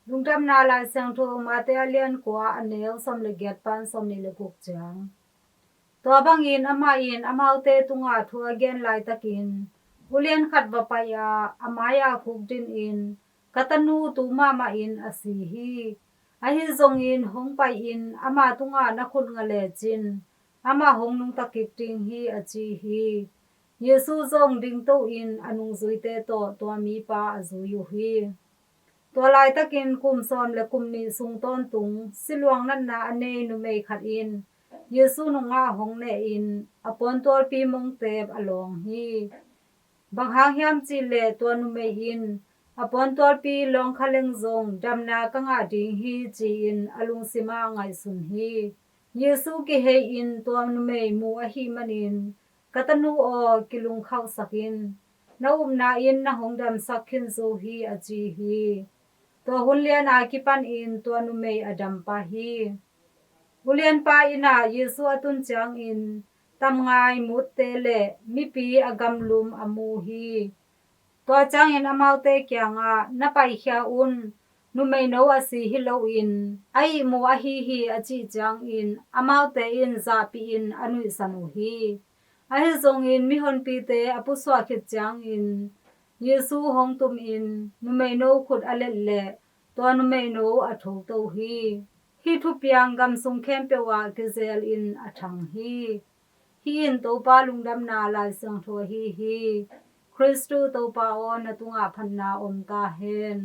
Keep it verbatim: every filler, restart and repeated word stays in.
Lungdamna Lai Siangtho Mate a lian kua, a neu sawm le giat pan sawm nih le guk ciang. Tua bangin amah in amaute tungah thu a gen laitakin, ulian khat va pai a, a mai-ah khukdin in, "Ka tanu tu mahmah in a si hi. Ahi zongin hong pai in ama tungah na khut nga lecin, amah hong nungta kik ding hi," a ci hi. Jesu zong dingto in a nungzuite tawh tua mipa a zui uh hi. Tua laitakin kum sawm le kum nih sung tawntung siluang natna a nei numei khat in Jesu nungah hong neh in a puantualpi mongteep a lawng hi. Bang hang hiam cih leh tua numei in, "A puantualpi lawng kha leng zong damna ka ngah ding hi," ci-in a lungsimah ngaihsun hi. Jesu kihei in tua numei mu ahih manin, "Ka tanu aw, kilungkhauhsak in. Na upna in nang hong damsak khin zo hi," a ci hi. Tua hun lian a kipan in tua numei a dam pah hi. Ulianpa inn ah Jesu a tun ciangin tamngai mutte le mipi a gamlum a mu hi. Tua ciangin amaute kiangah, "Na paikhia un, numeino a si hi loin a ihmu ahi hi," a cih ciangin amaute in zahpihin a nuihsan uh hi. Ahi zongin mihonpite a pusuah khit ciangin Jesu hong tumin numeino khut a let leh tua numeino a thoto hi. Hih thupiang gam sung khempeuh ah kizelin a thang hi. Hih in Topa Lungdamna Lai Siangtho ahi hi. Khristu Topa aw, na tungah phatna om ta hen.